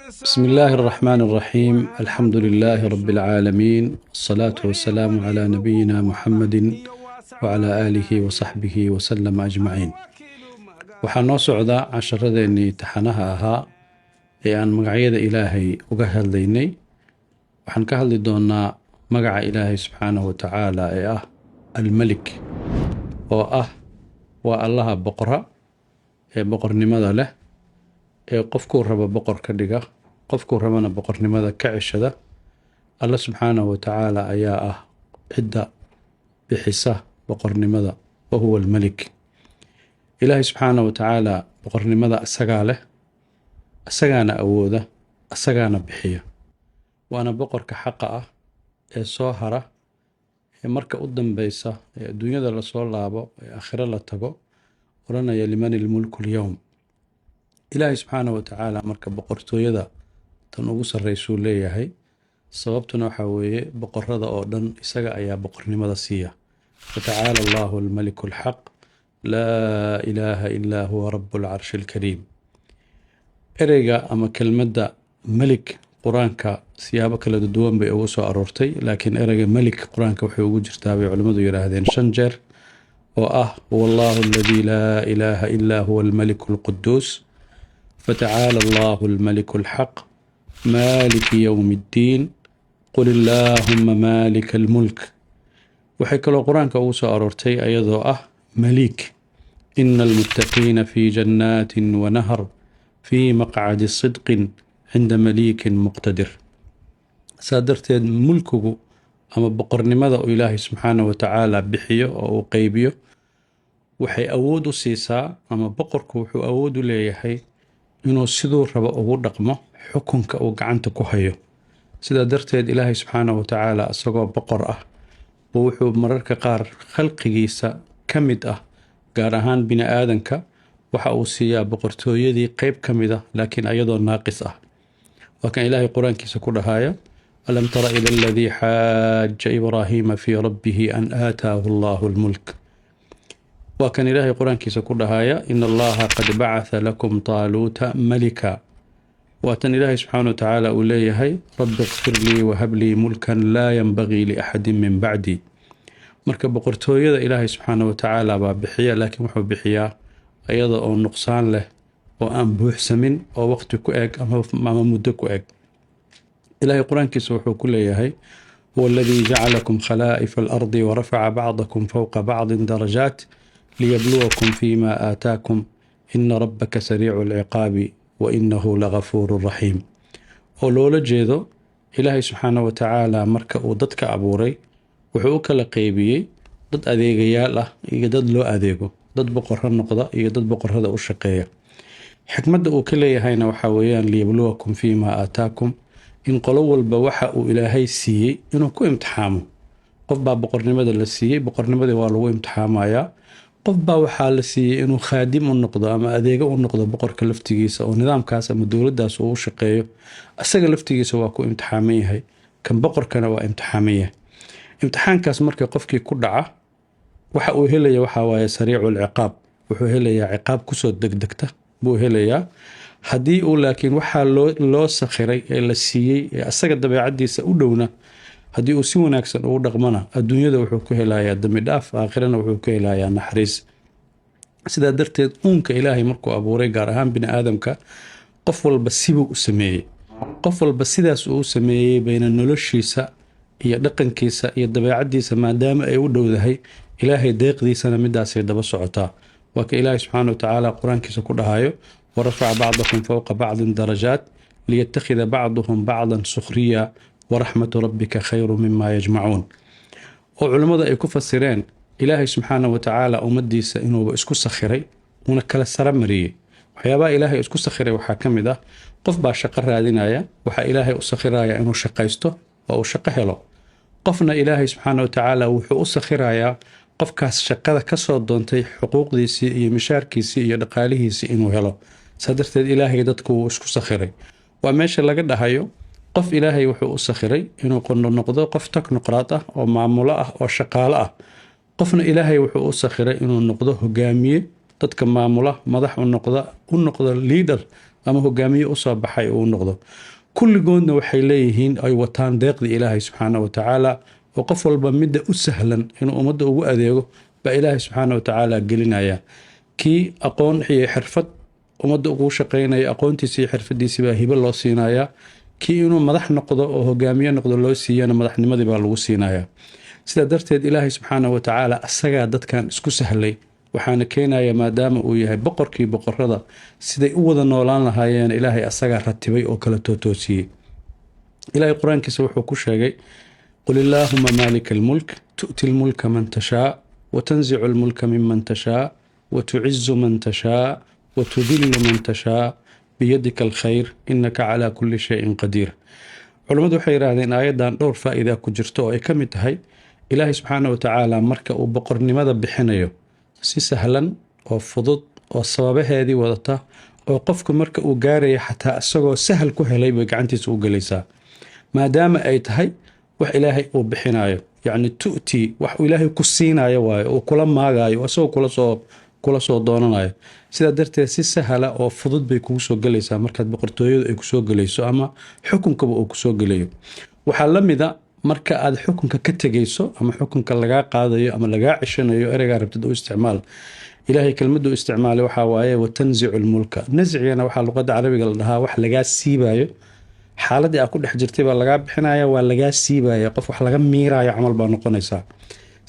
بسم الله الرحمن الرحيم، الحمد لله رب العالمين، والصلاة والسلام على نبينا محمد وعلى آله وصحبه وسلم أجمعين. Waxaa noo socda casharadeenii taxanaha ahaa ee aan magacyada Ilaahay uga hadlaynay. Waxaan ka hadli doonaa magaca Ilaahay subxaanahu wa tacaala ee ah Almelik, oo ah waa Allaha boqora ee boqornimada leh, ee qofkuu rabo boqor ka dhiga, qofkuu rabana boqornimada ka ceshada. Alla subxaanahu wa tacaala ayaa ah cidda bixisa boqornimada, wa huwa almelik. Ilaahay subxaanahu wa tacaala boqornimada isagaa leh, isagaana awooda, isagaana bixiya, waana boqorka xaqa ah ee soo hara, ee marka u dambeysa ee adduunyada lasoo laabo, ee aakhiro la tago, odhanaya: "لمن الملك اليوم?" Ilaahay subxaanahu wa tacaala marka boqortooyada tan ugu sarreysuu leeyahay. Sababtuna waxaa weeye, boqorada oo dhan isaga ayaa boqornimada siiya. فتعالى الله الملك الحق، لا إله إلا هو رب العرش الكريم. Ereyga ama kelmadda melik Qur-aanka siyaabo kala duwan bay ugu soo aroortay, laakiin ereyga melik Qur-aanka waxay ugu jirtaa bay culimmadu yidhaahdeen shan jeer, oo ah: هو الله الذي لا إله إلا هو الملك القدوس، فتعالى الله الملك الحق، مالك يوم الدين، قل اللهم مالك الملك. Waxay kaloo Qur-aanka ugu soo aroortay ayadoo ah maliik: إن المتقين في جنات ونهر، في مقعد صدق عند مليك مقتدر. Saa darteed mulkigu ama boqornimada uu Ilaahay subxaana wa tacaala bixiyo oo uu qeybiyo waxay awood u siisaa, ama boqorku wuxuu awood u leeyahay inuu siduu rabo ugu dhaqmo xukunka uu gacanta ku hayo. Sidaa darteed Ilaahay subxaana wa tacaala isagoo boqor ah buu wuxuu mararka qaar khalqigiisa ka mid ah, gaar ahaan bini aadanka, waxa uu siiyaa boqortooyadii qeyb ka mid ah, laakiin ayadoo naaqis ah. Waa kan Ilaahay Qur-aankiisa ku dhahaya: ألم تر إلى الذي حاج إبراهيم في ربه أن آتاه الله الملك. Waa kan Ilaahay Qur-aankiisa ku dhahaya: إن الله قد بعث لكم طالوت ملكا. Waa tan Ilaahay subxaana wa tacaala uu leeyahay: رب اغفر لي وهب لي ملكا لا ينبغي لأحد من بعدي. Marka boqortooyada Ilaahay subxaana wa tacaala baa bixiya, laakiin wuxuu bixiyaa iyada oo nuqsaan leh oo aan buuxsamin oo waqti ku eg ama muddo ku eg. Ilaahay Qur-aankiisa wuxuu ku leeyahay: هو الذي جعلكم خلائف الأرض ورفع بعضكم فوق بعض درجات ليبلوكم فيما آتاكم، إن ربك سريع العقاب وإنه لغفور رحيم. Oo loola jeedo, Ilaahay subxaana wa tacaala marka uu dadka abuuray wuxuu u kala qeybiyey dad adeegayaal ah iyo dad loo adeego, dad boqorro noqda iyo dad boqorrada u shaqeeya. Xikmadda uu ka leeyahayna waxaa weeyaan ليبلوكم فيما آتاكم, in qolo walba waxa uu Ilaahay siiyey inuu ku imtixaamo. Qof baa boqornimada la siiyey, boqornimadii waa lagu imtixaamayaa. Qof baa waxaa la siiyey inuu khaadim u noqdo ama adeego u noqdo boqorka laftigiisa, oo nidaamkaas ama dowladdaas uu u shaqeeyo. Isaga laftigiisa waa ku imtixaaman yahay, kan boqorkana waa imtixaaman yahay. Imtixaankaas marka qofkii ku dhaca waxa uu helaya waxaa waaye سريع العقاب. Wuxuu helayaa ciqaab kusoo degdegta buu helayaa. Haddii uu laakiin waxaa loo sakhiray ee la siiyey ee asaga dabeecadiisa u dhowna haddii uu si wanaagsan ugu dhaqmana, adduunyada wuxuu ku helayaa dambi dhaaf, aakhirana wuxuu ku helayaa naxariis. Sidaa darteed uunka Ilaahay markuu abuuray, gaar ahaan bini aadamka, qof walba sibuu u sameeyey. Qof walba sidaas uu u sameeyey bayna noloshiisa iyo dhaqankiisa iyo dabeecadiisa, maadaama ay u dhowdahay, Ilaahay deeqdiisana midaasay daba socotaa. Waa ka Ilaahay subxaana wa tacaala Qur-aankiisa ku dhahayo: ورفع بعضكم فوق بعض درجات ليتخذ بعضهم بعضا سخريا ورحمة ربك خير مما يجمعون. Oo culummada ay ku fasireen Ilaahay subxaana wa tacaala ummadiisa inuuba isku sakhiray uuna kala sara mariyey. Waxyaabaha Ilaahay isku sakhiray waxaa ka mid ah, qof baa shaqo raadinaya, waxaa Ilaahay u sakhiraya inuu shaqaysto oo uu shaqo helo. Qofna Ilaahay subxaana wa tacaala wuxuu u sakhirayaa qofkaas shaqada kasoo doontay xuquuqdiisii iyo mishaarkiisii iyo dhaqaalihiisii inuu helo. Saa darteed Ilaahay dadku wuu isku sakhiray. Waa meesha laga dhahayo, qof Ilaahay wuxuu u sakhiray inuu noqdo qof technocrat ah oo maamulo ah oo shaqaalo ah. Qofna Ilaahay wuxuu u sakhiray inuu noqdo hogaamiye dadka maamula, madax u noqda, u noqdo leader. Ama hogaamiye usoo baxay uu noqdo. Kulligoodna waxay leeyihiin, ay wataan deeqdii Ilaahay subxaana wa tacaala, oo qof walba midda u sahlan inuu ummadda ugu adeego baa Ilaahay subxaana wa tacaala gelinaya. Kii aqoon iyo xirfad ummadda ugu shaqeynaya, aqoontiisi iyo xirfadiisi baa hibo loo siinayaa. Kii inuu madax noqdo oo hogaamiye noqdo loo siiyana, madaxnimadii baa lagu siinayaa. Sidaa darteed Ilaahay subxaana wa tacaala asagaa dadkan isku sahlay, waxaana keenaya maadaama uu yahay boqorkii boqorada, siday u wada noolaan lahaayeen Ilaahay asagaa ratibay oo kala tootoosiyey. Ilaahay qur-aankiisa wuxuu ku sheegay: "قل اللهم مالك الملك تؤتي الملك من تشاء وتنزع الملك ممن تشاء وتعز من تشاء وتذل من تشاء بيدك الخير إنك على كل شيء قدير." Culammadu waxay yidhaahdeen aayaddan dhowr faa'iida ku jirto, oo ay ka mid tahay Ilaahay subxaana wa tacaala marka uu boqornimada bixinayo, si sahlan oo fudud oo sababaheedii wadata, oo qofku marka uu gaaraya xataa isagoo sahal ku helay bay gacantiisa u gelaysaa, maadaama ay tahay wax Ilaahay uu bixinayo. Yacni تؤتي, wax uu Ilaahay ku siinayo waayo, uu kula maagayo, isagoo kula soo doonanayo. Sidaa darteed si sahla oo fudud bay kugu soo gelaysaa markaad boqortooyadu ay kusoo gelayso ama xukunkaba uu kusoo gelayo. Waxaa la mida marka aad xukunka ka tegayso ama xukunka lagaa qaadayo ama lagaa ceshanayo, ereygaa rabtid u isticmaal. Ilaahay kelmaddu isticmaalay waxaa waaye "وتنزع الملك". Nascigana waxaa luqadda Carabiga la dhahaa wax lagaa siibayo. Xaaladii aad ku dhex jirtay baa lagaa bixinaya, waa lagaa siibaya, qof wax laga miirayo camal baa noqonaysaa.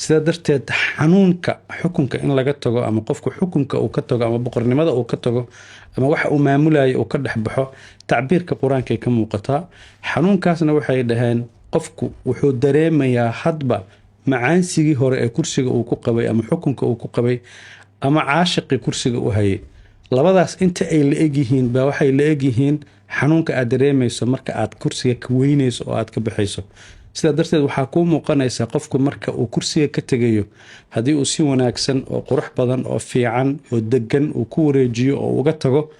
Sidaa darteed xanuunka xukunka in laga tago, ama qofku xukunka uu ka tago, ama boqornimada uu ka tago, ama waxa uu maamulayo uu ka dhex baxo, tacbiirka qur-aankay ka muuqataa. Xanuunkaasna waxay dhaheen qofku wuxuu dareemayaa hadba macaansigii hore ee kursiga uu ku qabay ama xukunka uu ku qabay ama caashiqii kursiga u hayay. Labadaas inta ay la egyihiin baa waxay la egyihiin xanuunka aad dareemayso marka aad kursiga ka weynayso oo aad ka baxayso. Sidaa darteed waxaa kuu muuqanaysa qofku marka uu kursiga ka tegayo, haddii uu si wanaagsan oo qurux badan oo fiican oo degan uu ku wareejiyo oo uga tago,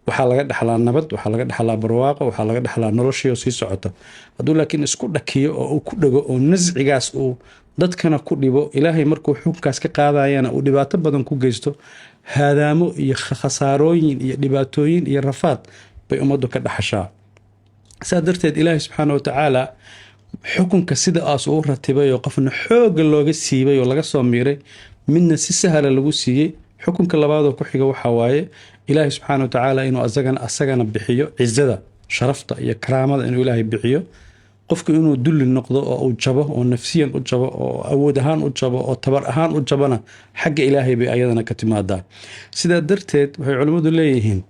waxaa laga dhexlaa nabad, waxaa laga dhexlaa barwaaqo, waxaa laga dhexlaa noloshii oo sii socota. Hadduu laakiin isku dhakiyo oo uu ku dhego oo nascigaas uu dadkana ku dhibo, Ilaahay markuu xukunkaas ka qaadayana uu dhibaato badan ku geysto, haadaamo iyo khasaarooyin iyo dhibaatooyin iyo rafaad bay ummaddu ka dhaxashaa. Saa darteed Ilaahay subxaana watacaala xukunka sidaas uu ratibay, oo qofna xoogga looga siibay oo laga soo miiray, midna si sahla lagu siiyey. Xukunka labaadoo ku xiga waxaa waaye Ilaahay subxaana watacaala inuu asagana bixiyo cizada, sharafta iyo karaamada inuu Ilaahay bixiyo. Qofku inuu dulli noqdo oo uu jabo, oo nafsiyan u jabo, oo awood ahaan u jabo, oo tabar ahaan u jabona, xagga Ilaahay bay ayadana ka timaadaa. Sidaa darteed waxay culimmadu leeyihiin,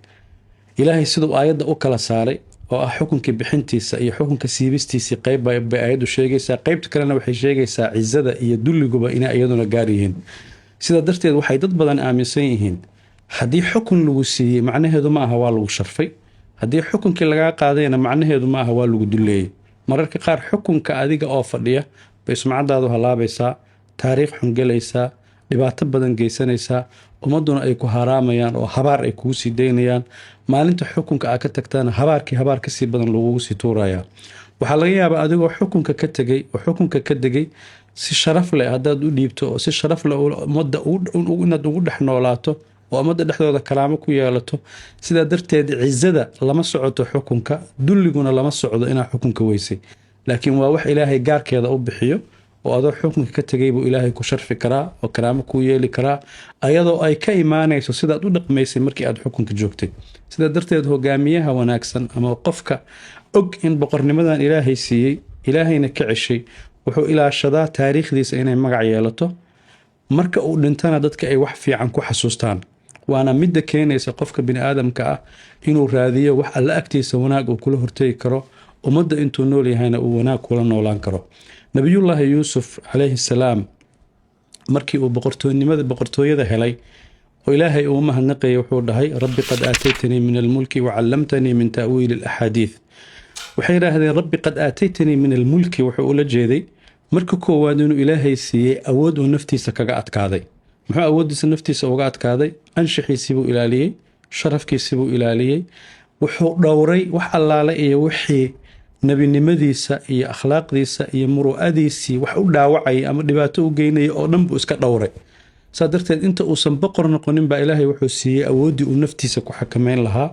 Ilaahay siduu aayadda u kala saaray, oo ah xukunkii bixintiisa iyo xukunka siibistiisii, qeyb bay aayaddu sheegaysaa, qeybta kalena waxay sheegaysaa cizada iyo dulliguba inay iyaduna gaar yihiin. Sidaa darteed waxay dad badan aaminsan yihiin haddii xukun lagu siiyey, macnaheedu ma aha waa lagu sharfay. Haddii xukunkii lagaa qaadayna, macnaheedu ma aha waa lagu dulleeyey. Mararka qaar xukunka adiga oo fadhiya bay sumcadaadu halaabaysaa, taariikh xun gelaysaa, dhibaato badan geysanaysaa, ummadduna ay ku haraamayaan oo habaar ay kugu sii daynayaan. Maalinta xukunka aad ka tagtana, habaarkii habaar kasii badan lagugu sii tuurayaa. Waxaa laga yaabaa adigoo xukunka ka tegay oo xukunka ka degay, si sharaf leh haddaad u dhiibto oo si sharaf leh ummadda inaad ugu dhex noolaato oo ummadda dhexdooda karaamo ku yeelato. Sidaa darteed cizada lama socoto xukunka, dulliguna lama socdo inaad xukunka weysay, laakiin waa wax Ilaahay gaarkeeda u bixiyo, oo adoo xukunka ka tegay buu Ilaahay ku sharfi karaa oo karaamo kuu yeeli karaa, ayadoo ay ka imaanayso sidaad u dhaqmaysay markii aad xukunka joogtay. Sidaa darteed hogaamiyaha wanaagsan ama qofka og in boqornimadan Ilaahay siiyey, Ilaahayna ka ceshay, wuxuu ilaashadaa taariikhdiisa inay magac yeelato, marka uu dhintana dadka ay wax fiican ku xasuustaan. Waana midda keenaysa qofka bini aadamka ah inuu raadiyo wax Alla agtiisa wanaag uu kula hortegi karo, ummadda intuu nool yahayna uu wanaag kula noolaan karo. Nabiyullaahi Yuusuf calayhi salaam, markii uu boqortoonimada, boqortooyada helay oo Ilaahay uu mahadnaqayay, wuxuu dhahay: "رب قد آتيتني من الملك وعلمتني من تأويل الأحاديث." Waxay yidhaahdeen "رب قد آتيتني من الملك" wuxuu ula jeeday marka koowaad inuu Ilaahay siiyey awood uu naftiisa kaga adkaaday. Muxuu awooddiisa naftiisa uga adkaaday? Anshaxiisii buu ilaaliyey, sharafkiisii buu ilaaliyey, wuxuu dhowray wax allaale iyo wixii nebinimadiisa iyo akhlaaqdiisa iyo muru'adiisii wax u dhaawacaya ama dhibaato u geynaya oo dhan buu iska dhowray. Saa darteed inta uusan boqor noqonin baa Ilaahay wuxuu siiyey awooddii uu naftiisa ku xakameyn lahaa.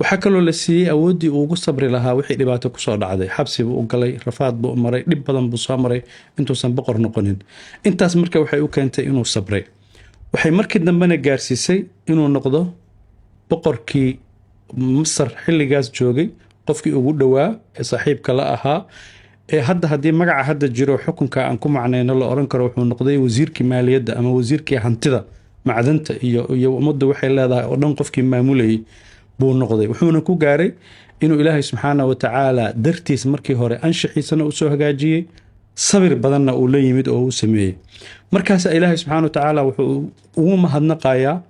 Waxaa kaloo la siiyey awooddii uu ugu sabri lahaa wixii dhibaato kusoo dhacday. Xabsi buu u galay, rafaad buu u maray, dhib badan buu soo maray intuusan boqor noqonin. Intaas marka waxay u keentay inuu sabray. Waxay markii dambena gaarsiisay inuu noqdo boqorkii Masar xilligaas joogay, qofkii ugu dhowaa ee saaxiibka la ahaa, ee hadda haddii magaca hadda jiro xukunka aan ku macnayno la oran karo wuxuu noqday wasiirkii maaliyadda ama wasiirkii hantida, macdanta iyo ummaddu waxay leedahay oo dhan qofkii maamulayay buu noqday. Wuxuuna ku gaaray inuu Ilaahay subxaana wa tacaala dartiis markii hore anshaxiisana usoo hagaajiyey, sabir badanna uu la yimid oo uu sameeyey. Markaasa Ilaahay subxaana wa tacaala wuxuu ugu mahadnaqayaa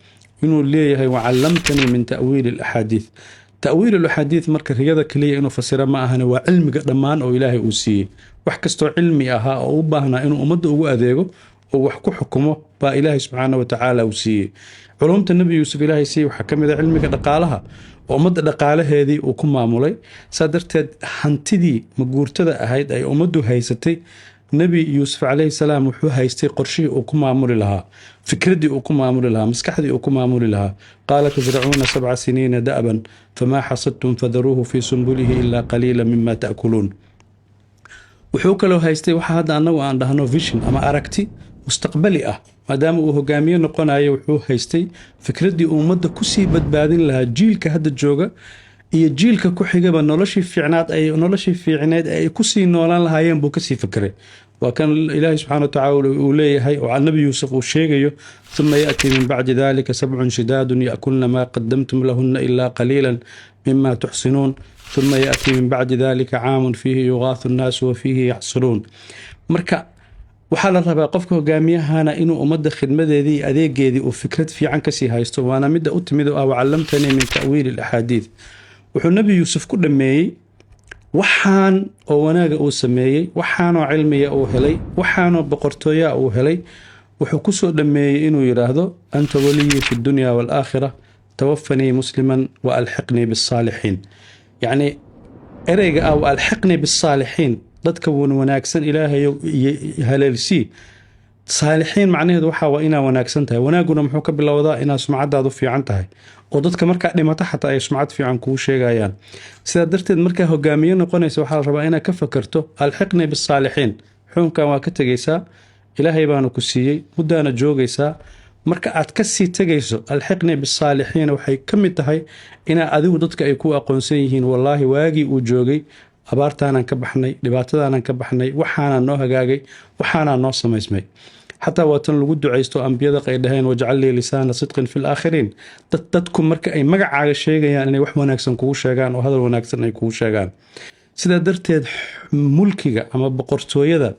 inuu leeyahay: "وعلمتني من تأويل الأحاديث". تأويل الأحاديث marka riyada keliya inuu fasiro ma ahane, waa cilmiga dhammaan oo Ilaahay uu siiyey. Wax kastoo cilmi ahaa oo u baahnaa inuu ummadda ugu adeego oo wax ku xukumo baa Ilaahay subxaana wa tacaala uu siiyey. Culumta Nebi Yuusuf Ilaahay siiyey waxaa ka mid a cilmiga dhaqaalaha oo ummadda dhaqaalaheedii uu ku maamulay. Saa darteed hantidii maguurtada ahayd ay ummaddu haysatay, Nebi Yuusuf calayhi salaam wuxuu haystay qorshihii uu ku maamuli lahaa, fikraddii uu ku maamuli lahaa, maskaxdii uu ku maamuli lahaa. قال تزرعون سبع سنين دأبا فما حصدتم فذروه في سنبله إلا قليلا مما تأكلون. Wuxuu kaloo haystay waxa hadda annagu aan dhahno vision ama aragti mustaqbali ah. Maadaama uu hogaamiye noqonayo, wuxuu haystay fikraddii uu ummadda kusii badbaadin lahaa, jiilka hadda jooga iyo jiilka ku xigaba noloshii fiicneed ay kusii noolaan lahaayeen buu kasii fikray. Waa kan Ilaahay subxana wa tacaala uu leeyahay oo Nabi Yuusuf uu sheegayo: "ثم يأتي من بعد ذلك سبع شداد يأكلن ما قدمتم لهن إلا قليلا مما تحصنون، ثم يأتي من بعد ذلك عام فيه يغاث الناس وفيه يعصرون". Marka waxaa la rabaa qofka hogaamiyahana inuu ummadda khidmadeedii iyo adeegeedii uu fikrad fiican kasii haysto, waana midda u timid oo ah "وعلمتني من تأويل الأحاديث". Wuxuu Nebi Yuusuf ku dhammeeyey waxaan oo wanaaga uu sameeyey, waxaanoo cilmiya uu helay, waxaanoo boqortooyaa uu helay, wuxuu kusoo dhammeeyey inuu yidhaahdo: "أنت وليي في الدنيا والآخرة، توفني مسلما وألحقني بالصالحين". Yacni ereyga ah "وألحقني بالصالحين", dadka wan wanaagsan Ilaahayo haleelsii. Saalixiin macnaheedu waxaa waa inaa wanaagsan tahay. Wanaaguna muxuu ka bilowdaa? Inaa sumcadaadu fiican tahay oo dadka markaa dhimato xataa ay sumcad fiican kuu sheegayaan. Sidaa darteed markaa hogaamiye noqonaysa, waxaa la rabaa inaad ka fakerto "ألحقني بالصالحين". Xukunkan waa ka tegaysaa, Ilaahay baana ku siiyey, muddaana joogaysaa. Marka aad kasii tegayso, "ألحقني بالصالحين" waxay ka mid tahay inaa adigu dadka ay ku aqoonsan yihiin: "Wallaahi, waagii uu joogay abaartaanaan ka baxnay, dhibaatadaanaan ka baxnay, waxaanaa noo hagaagay, waxaanaa noo samaysmay". Xataa waa tan lagu ducaysto ambiyada ay dhaheen: "واجعل لي لسان صدق في الآخرين". Dadku marka ay magacaaga sheegayaan inay wax wanaagsan kugu sheegaan oo hadal wanaagsan ay kugu sheegaan. Sidaa darteed mulkiga ama boqortooyada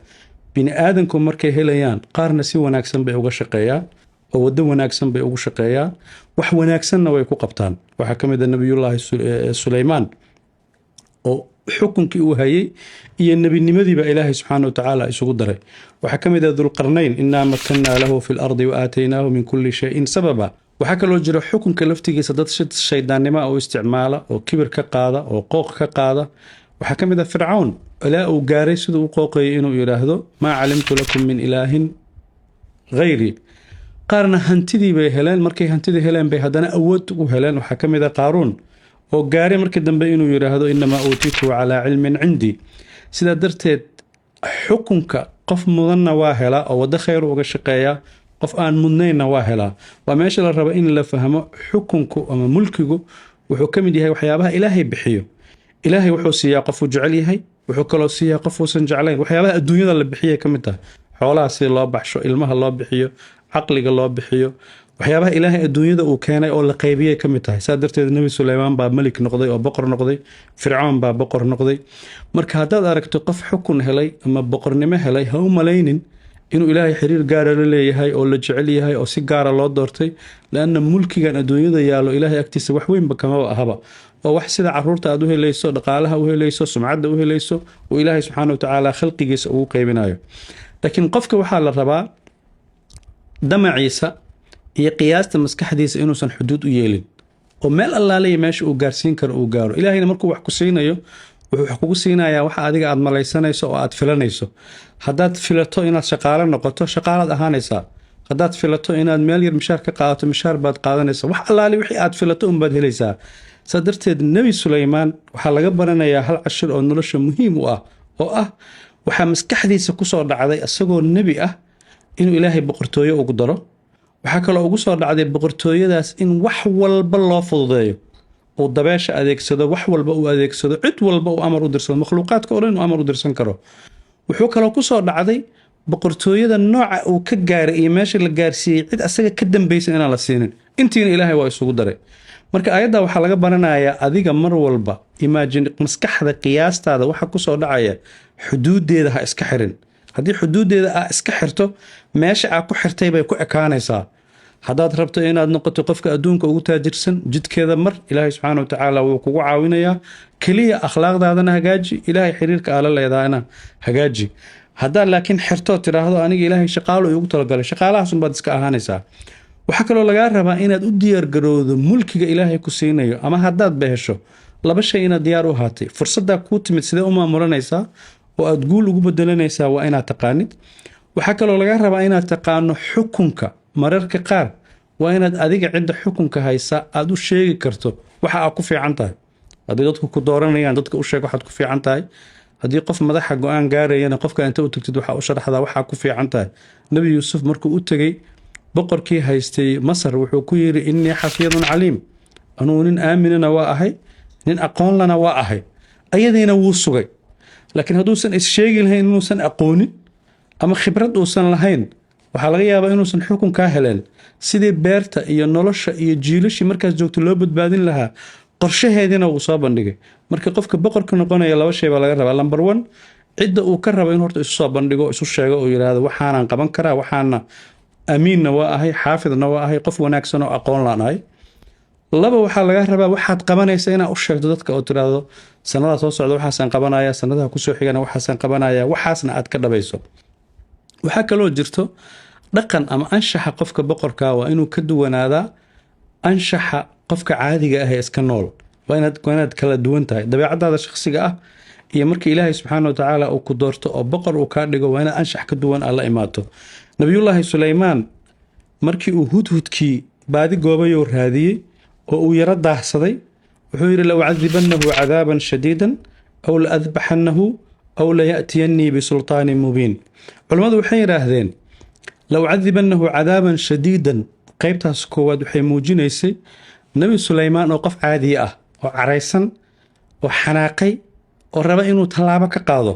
bini aadanku markay helayaan, qaarna si wanaagsan bay uga shaqeeyaan oo waddo wanaagsan bay ugu shaqeeyaan, wax wanaagsanna way ku qabtaan. Waxaa ka mid a Nabiyullaahi Suleymaan oo xukunkii uu hayay iyo nebinimadiiba Ilaahay subxaana wa tacaala isugu daray. Waxaa ka mid ah Dulqarnayn: "إنا مكنا له في الأرض وآتيناه من كل شيء سببا". Waxaa kaloo jira xukunka laftigiisa dad shaydaannimo u isticmaala oo kibir ka qaada oo qooq ka qaada. Waxaa ka mid ah Fircawn, ilaa uu gaaray siduu u qooqayay inuu yidhaahdo: "ما علمت لكم من إله غيري". Qaarna hantidii bay heleen. Markay hantidii heleen bay haddana awood u heleen. Waxaa ka mid ah Qaaruun oo gaaray markii dambe inuu yidhaahdo: "إنما أوتيته على علم عندي". Sidaa darteed xukunka qof mudanna waa helaa oo waddo khayr uga shaqeeyaa, qof aan mudnaynna waa helaa. Waa meesha la rabo in la fahmo: xukunku ama mulkigu wuxuu ka mid yahay waxyaabaha Ilaahay bixiyo. Ilaahay wuxuu siiyaa qofuu jecel yahay, wuxuu kaloo siiyaa qof uusan jeclayn. Waxyaabaha adduunyada la bixiyay ka mid tahay, xoolaha si loo baxsho, ilmaha loo bixiyo, caqliga loo bixiyo, waxyaabaha Ilaahay adduunyada uu keenay oo la qaybiyay ka mid tahay. Saa darteed Nebi Suleymaan baa melik noqday oo boqor noqday, Fircoon baa boqor noqday. Marka haddaad aragto qof xukun helay ama boqornimo helay, ha u malaynin inuu Ilaahay xiriir gaara la leeyahay oo la jecel yahay oo si gaara loo doortay, لأن mulkigan adduunyada yaallo Ilaahay agtiisa wax weynba kamaba ahaba. Waa wax sida caruurta aad u helayso, dhaqaalaha u helayso, sumcadda u helayso, uu Ilaahay subxaana watacaala khalqigiisa ugu qaybinayo. Laakiin qofka waxaa la rabaa damaciisa iyo qiyaasta maskaxdiisa inuusan xuduud u yeelin oo meel allaaliya meesha uu gaarsiin karo uu gaaro. Ilaahayna markuu wax ku siinayo, wuxuu wax kugu siinayaa waxa adiga aad malaysanayso oo aad filanayso. Haddaad filato inaad shaqaalo noqoto, shaqaalaad ahaanaysaa. Haddaad filato inaad meel yar mishaar ka qaadato, mishaar baad qaadanaysaa. Wax allaali wixii aad filato unbaad helaysaa. Saa darteed Nebi Suleymaan waxaa laga baranayaa hal cashir oo nolosha muhiim u ah, oo ah waxaa maskaxdiisa kusoo dhacday isagoo nebi ah inuu Ilaahay boqortooyo ugu daro. Waxaa kaloo ugu soo dhacday boqortooyadaas in wax walba loo fududeeyo, uu dabeesha adeegsado, wax walba uu adeegsado, cid walba uu amar u dirsado, makhluuqaadka oo dhan uu amar u dirsan karo. Wuxuu kaloo kusoo dhacday boqortooyada nooca uu ka gaaray iyo meesha la gaarsiiyey cid asaga ka dambaysa inaan la siinin. Intiina Ilaahay waa isugu daray. Marka ayadda waxaa laga baranayaa, adiga mar walba imagine, maskaxda qiyaastaada waxa kusoo dhacaya xuduudeeda ha iska xirin. Haddii xuduudeeda aa iska xirto, meesha aa ku xirtay bay ku ekaanaysaa. Haddaad rabto inaad noqoto qofka adduunka ugu taajirsan, jidkeeda mar, Ilaahay subxaana watacaala wuu kugu caawinayaa. Keliya akhlaaqdaadana hagaaji, Ilaahay xiriirka aala leedahana hagaaji. Haddaad laakiin xirtoo tidhaahdo, "Aniga Ilaahay shaqaalo iigu talagalay," shaqaalahaasunbaad iska ahaanaysaa. Waxaa kaloo lagaa rabaa inaad u diyaargarowdo mulkiga Ilaahay ku siinayo ama haddaad behesho laba shay inaad diyaar u ahaatay. Fursaddaa kuu timid sidee u maamulanaysaa oo aad guul ugu bedelanaysaa, waa inaad taqaanid. Waxaa kaloo lagaa rabaa inaad taqaano xukunka. Mararka qaar waa inaad adiga cidda xukunka haysa aad u sheegi karto waxa aad ku fiican tahay. Haddii dadku ku dooranayaan, dadka u sheeg waxaad ku fiican tahay. Haddii qof madaxa go-aan gaarayana, qofka inta u tagtid waxaa u sharaxdaa waxaa ku fiican tahay. Nebi Yuusuf markuu u tegey boqorkii haystay Masar, wuxuu ku yidhi, "إني حفيظ عليم." Anugu nin aaminana waa ahay, nin aqoonlana waa ahay. Ayadiina wuu sugay. Laakiin hadduusan is-sheegi lahayn inuusan aqoonin ama khibrad uusan lahayn, waxaa laga yaabaa inuusan xukun kaa heleen. Sidii beerta iyo nolosha iyo jiilashii markaas joogta loo badbaadin lahaa, qorshaheediina wuu soo bandhigay. Marka qofka boqorka noqonaya laba shay baa laga rabaa. Number one, cidda uu ka rabo in horta isu soo bandhigo, isu sheego oo yidhaahdo, "Waxaanaan qaban karaa, waxaana amiinna waa ahay, xaafidna waa ahay, qof wanaagsan oo aqoon laan ahay." Laba, waxaa laga rabaa waxaad qabanaysa inaad u sheegto dadka oo tiraahdo, "Sanadaha soo socda waxaasaan qabanaya, sanadaha kusoo xigana waxaasaan qabanaya," waxaasna aad ka dhabayso. Waxaa kaloo jirto dhaqan ama anshaxa qofka boqorka waa inuu ka duwanaadaa anshaxa qofka caadiga ah ee iska nool. Waa inaad kala duwan tahay dabeecadaada shakhsiga ah iyo marka Ilaahay subxaana watacaala uu ku doorto oo boqor uu kaa dhigo, waa inaad anshax ka duwan aad la imaato. Nabiyullaahi Suleymaan markii uu hudhudkii baadi goobayoo raadiyey oo uu yaro daahsaday, wuxuu yidhi, "لأعذبنه عذابا شديدا أو لأذبحنه أو ليأتيني بسلطان مبين." Culammadu waxay yidhaahdeen, "لأعذبنه عذابا شديدا," qaybtaas koowaad waxay muujinaysay Nebi Suleymaan oo qof caadiya ah oo caraysan oo xanaaqay oo raba inuu tallaabo ka qaado,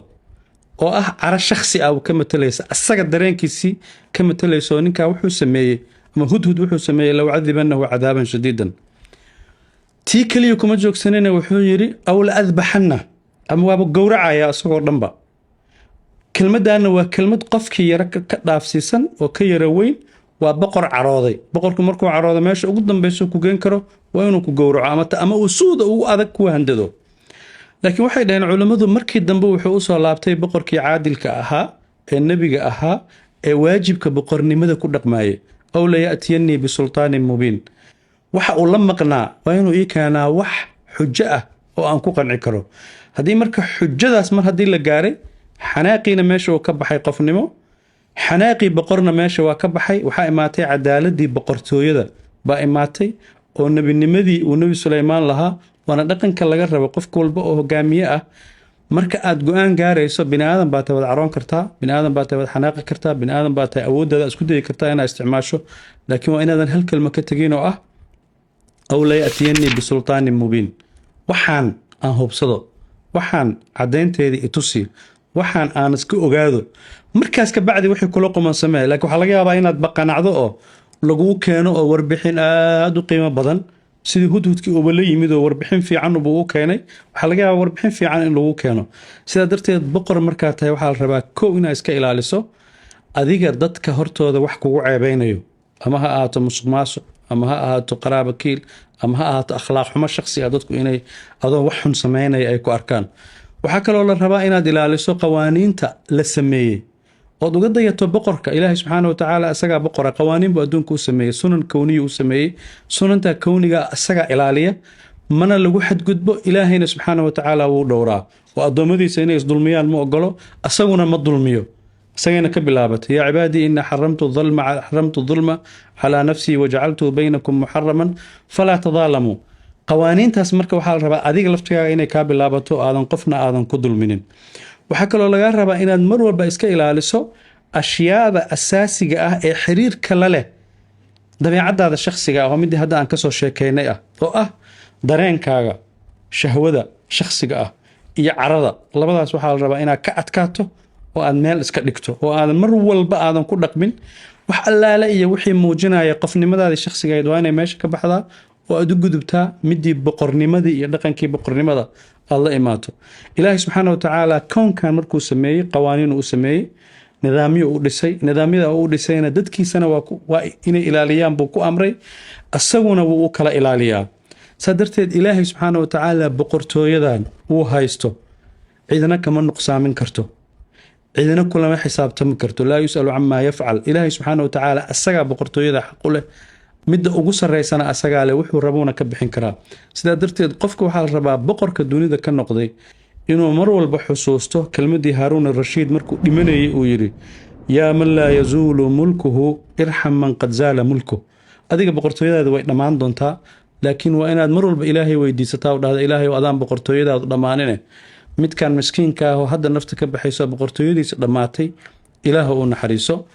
oo ah caro shakhsi ah uu ka matalaysa, asaga dareenkiisii ka matalaysa, oo ninkaa wuxuu sameeyey ama hudhud wuxuu sameeyey, "لأعذبنه عذابا شديدا." Tii keliya kuma joogsanina, wuxuu yidhi, "أو لأذبحنه," ama waaba gowracaya isagoo dhanba. Kelmaddaana waa kelmad qofkii yaro ka dhaafsiisan oo ka yaro weyn. Waa boqor carooday. Boqorku markuu caroodo, meesha ugu dambayso ku geen karo waa inuu ku gowraco ama uu suuda ugu adag ku handado. Laakiin waxay dhaheen culammadu, markii dambe wuxuu usoo laabtay boqorkii caadilka ahaa ee nebiga ahaa ee waajibka boqornimada ku dhaqmaayay. "أو ليأتيني بسلطان مبين," waxa uu la maqnaa waa inuu ii keenaa wax xujo ah oo aan ku qanci karo. Haddii marka xujadaas mar haddii la gaaray, xanaaqiina meesha uu ka baxay, qofnimo xanaaqii boqorna meesha waa ka baxay, waxaa imaatay cadaaladii boqortooyada baa imaatay oo nebinimadii uu Nebi Suleymaan lahaa. Waana dhaqanka laga rabo qof walba oo hogaamiye ah. Marka aad go-aan gaarayso, bini aadan baa tahay, waad caroon kartaa, bini aadan baa tahay, waad xanaaqi kartaa, bini aadan baa tahay, awooddaada isku dayi kartaa inaad isticmaasho, laakiin waa inaadan hal kelma ka tegin oo ah, "أو ليأتيني بسلطان مبين." Waxaan aan hubsado, waxaan caddaynteedii itusi, waxaan aan iska ogaado, markaas ka bacdi wixii kula quman samee. Laakiin waxaa laga yaabaa inaad baqanacdo oo laguu keeno oo warbixin aada u qiimo badan, sidii hudhudkii uuba la yimid oo warbixin fiican buu u keenay. Waxaa laga yaabaa warbixin fiican in lagu keeno. Sidaa darteed boqor markaa tahay, waxaa la rabaa kow inaad iska ilaaliso adiga dadka hortooda wax kugu ceebeynayo, ama ha ahaato musuq maasuq, ama ha ahaato qaraaba kiil, ama ha ahaato akhlaaq xumo shakhsi ah, dadku inay adoo wax xun sameynaya ay ku arkaan. Waxaa kaloo la rabaa inaad ilaaliso qawaaniinta la sameeyey ood uga dayato boqorka. Ilaahay subxaana watacaala isagaa boqora, qawaaniin buu adduunka u sameeyey, sunan kowniya u sameeyey. Sunanta kowniga isagaa ilaaliya, mana lagu xadgudbo. Ilaahayna subxaana watacaala wuu dhowraa oo addoommadiisa inay isdulmiyaan ma ogolo, asaguna ma dulmiyo. Isagayna ka bilaabatay, "يا عبادي إني حرمت الظلم على نفسي وجعلته بينكم محرما فلا تظالموا." Qawaaniintaas marka waxaa la rabaa adiga laftigaaga inay kaa bilaabato, aadan qofna aadan ku dulminin. Waxaa kaloo lagaa rabaa inaad mar walba iska ilaaliso ashyaada asaasiga ah ee xiriirka la leh dabeecadaada shakhsiga ah, oo midii hadda aan kasoo sheekeynay ah, oo ah dareenkaaga shahwada shakhsiga ah iyo carada. Labadaas waxaa la rabaa inaad ka adkaato oo aad meel iska dhigto, oo aadan mar walba aadan ku dhaqmin wax allaale iyo wixii muujinaya qofnimadaadii shakhsigayd. Waa inay meesha ka baxdaa oo aad u gudubtaa midii boqornimadii iyo dhaqankii boqornimada aad la imaato. Ilaahay subxaana wa tacaala kownkan markuu sameeyey, qawaaniin uu sameeyey, nidaamyo uu dhisay. Nidaamyada uu dhisayna dadkiisana waa inay ilaaliyaan buu ku amray, asaguna wuu u kala ilaaliyaa. Saa darteed Ilaahay subxaana wa tacaala boqortooyadan uu haysto cidina kama nuqsaamin karto, cidina kulama xisaabtami karto. Laa yus'alu camaa yafcal. Ilaahay subxaana wa tacaala asagaa boqortooyada xaq u leh, midda ugu sarreysana asagaa leh, wuxuu rabuuna ka bixin karaa. Sidaa darteed qofka waxaa la rabaa boqorka dunida ka noqday inuu mar walba xusuusto kelmadii Haaruun arashiid markuu dhimanayay uu yidhi: "Yaa man laa yazuulu mulkuhu, irxam man qad zaala mulkuh." Adiga boqortooyadaada way dhammaan doontaa, laakiin waa inaad mar walba Ilaahay weydiisataa oo dhahda: "Ilaahay, adaan boqortooyadaadu dhammaanine, midkan miskiinka ah oo hadda nafta ka baxayso boqortooyadiisa dhammaatay, Ilaah u naxariiso."